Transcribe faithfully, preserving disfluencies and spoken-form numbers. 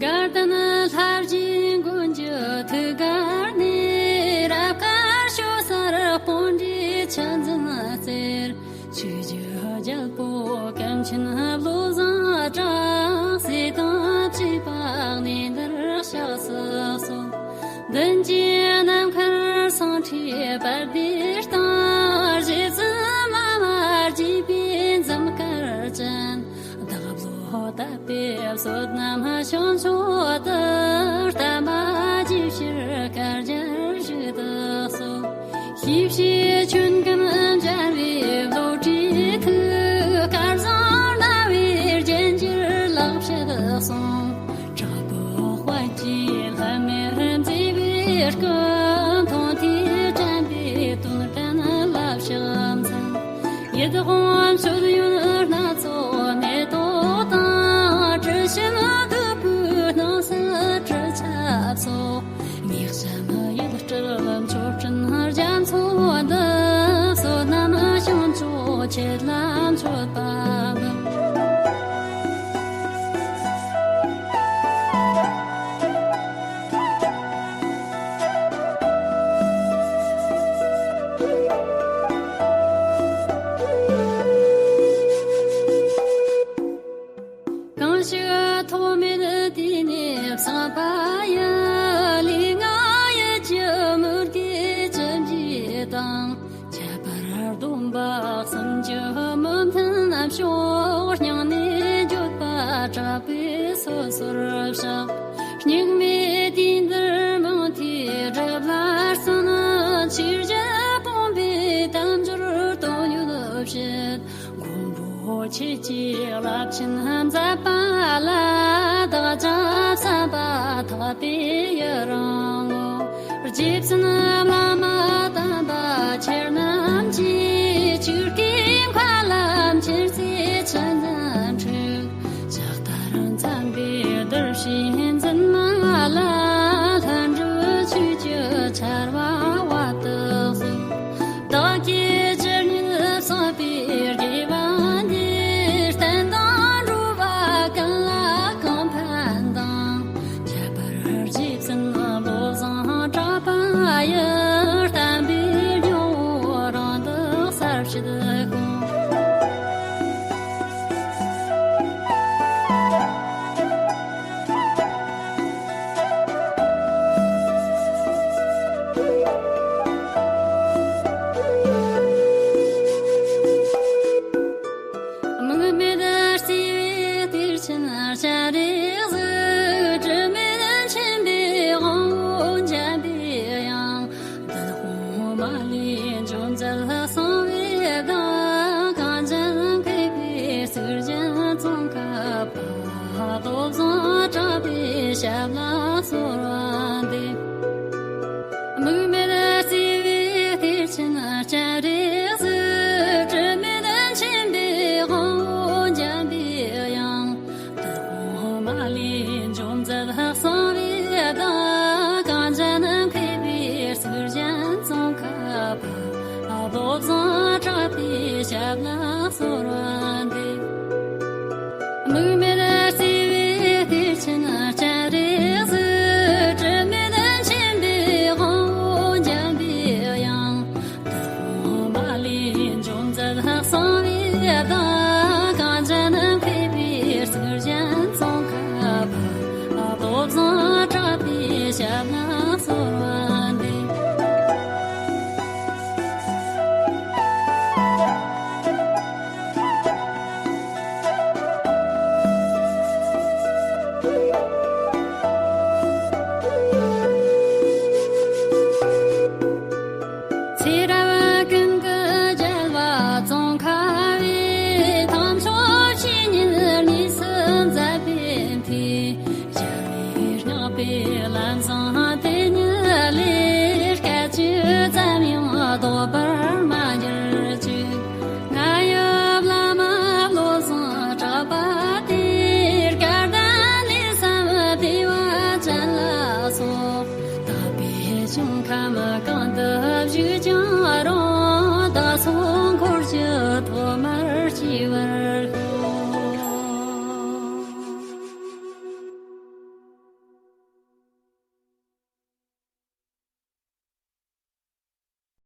དགའ་ལྡན་ལྷ་རྗེ་མགོན་གྱི་ཐུགས་ཀར་ནས། རབ་དཀར་ཞོ་གསར་སྤུངས་འདྲའི་ཆུ་འཛིན་རྩེར། ཆོས་ཀྱི་རྒྱལ་པོ་ཀུན་མཁྱེན་བློ་བཟང་གྲགས། སྲས་དང་བཅས་པ་གནས་འདིར་གཤེགས་སུ་གསོལ། མདུན་གྱི་ནམ་མཁར་སེང་ཁྲིའི་པར་དེ་སྟེང་། རྗེ་བཙུན་བླ་མ་དགྱེས་པའི་འཛུམ་དཀར་ཅན། བདག་བློ་དད་པའི་བསོད་ནམས་ཤིང་མཆོག་ཏུ། བསྟན་པ་རྒྱས་ཕྱིར་བསྐལ་བརྒྱར་བཞུགས་སུ་གསོལ། ཤེས་བྱའི་ཆོས་ཀུན་སྦྱར་བའི་བློ་གྲོས་མཐུ། སྐལ་བཟང་རྣ་བའི་རྒྱན་གྱུར་ལེགས་བཤད་གསུང་། དྲག་པོའི་དཔལ་གྱིས་ལྷད་མེད་མཛེས་པའི་སྐུ། མཐོང་ཐོས་དྲན་པས་དོན་དྲན་ལ་ཕྱག་འཚལ། ཡིད་དབང་མཆོད་ཡོན་སྣ་ཚོགས་མེ་ཏོག་དང་། དྲི་ཞིམ་བདུག་སྤོས་སྣང་གསལ་དྲི་ཆབ་སོགས། ངེས་ཤེས་ཡིད་སྤྲུལ་མཆོད་སྤྲིན་རྒྱ་མཚོ་འདི། བསོད་ནམས་ཤིང་མཆོག་ཁྱེད་ལ་མཆོད་པ་འབུལ། གང་ཞིག་ཐོགས་མེད་བསྟེན་ནས་བསགས་པ་ཡི། ལུས་ངག་ཡིད་ཀྱི་མུར་གེས་ཅི་འཇིག་དང་། ཁྱད་པར་སྡོམ་པ་གསུམ་གྱི་མི་མཐུན་ཕྱོགས། སྙིང་ནས་བརྗོད་པ་དྲག་པོས་སོ་སོར་བཤགས། སྙིགས་མའི་དུས་འདིར་མུ་མཐུད་སྒྲུབ་ལ་བརྩོན། ཆོས་བརྒྱད་སྤོང་བའི་དལ་འབྱོར་དོན་ཡོད་ཕྱིར། མགོན་པོ་ཁྱེད་ཀྱི་རླབས་ཆེན་མཛད་པ་ལ། བདག་ཅག་བསམ་པ་ཐག་པས་ཡི་རང་ངོ་། རྗེ་བཙུན་བླ་མ་དམ་པ་ཁྱེད་རྣམས་ཀྱིས། ཆོས་སྐུའི་མཁའ་ལ་མཁྱེན་བརྩེ་ཆུ་འཛིན་འཁྲིགས། ཇི་ལྟར་མཚན་པའི་གདུལ་བྱའི་འཛིན་མ་ལ། ལྷུན་གྲུབ་ཆོས་ཀྱི་ཆར་པ་བབ་ཏུ་གསོལ། བདག་གིས་ཇི་སྙེད་བསགས་པའི་དགེ་བ་འདིས། བསྟན་དང་འགྲོ་བ་ཀུན་ལ་གང་ཕན་དང་། ཁྱད་པར་རྗེ་བཙུན་བློ་བཟང་གྲགས་པ་ཡི། བསྟན་པའི་སྙིང་པོ་རིང་དུ་གསལ་བྱེད་དགོངས། དམིགས་མེད་བརྩེ་བའི་གཏེར་ཆེན་སྤྱན་རས་གཟིགས། དྲི་མེད་མཁྱེན་པའི་དབང་པོ་འཇམ་པའི་དབྱངས། བདུད་དཔུང་མ་ལུས་འཇོམས་མཛད་གསང་བའི་བདག། གངས་ཅན་མཁས་པའི་གཙུག་རྒྱན་ཙོང་ཁ་པ། བློ་བཟང་གྲགས་པའི་ཞབས་ལ་གསོལ་བ་འདེབས། དམིགས་མེད་བརྩེ་བའི་གཏེར་ཆེན་སྤྱན་རས་གཟིགས། དྲི་མེད་མཁྱེན་པའི་དབང་པོ་འཇམ་པའི་དབྱངས། བདུད་དཔུང་མ་ལུས་འཇོམས་མཛད་གསང་བའི་བདག། གངས་ཅན་མཁས་པའི་གཙུག་རྒྱན་ཙོང་ཁ་པ། བློ་བཟང་གྲགས་པའི་ཞབས་ལ་གསོལ་བ་འདེབས། དམིགས་མེད་བརྩེ་བའི་གཏེར་ཆེན་སྤྱན་རས་གཟིགས། དྲི་མེད་མཁྱེན་པའི་དབང་པོ་འཇམ་པའི་དབྱངས། བདུད་དཔུང་མ་ལུས་འཇོམས་མཛད་གསང་བའི་བདག། གངས་ཅན་མཁས་པའི་གཙུག་རྒྱན་ཙོང་ཁ་པ། བློ་བཟང་གྲགས་པའི་ཞབས་ལ་གསོལ་བ་འདེབས། ཞིང་ཁམས་གང་དུ་བཞུགས་ཀྱང་རུང་། བདག་སོགས་འཁོར་གྱི་ཐོག་མར་སྐྱེ་བར་ཤོག།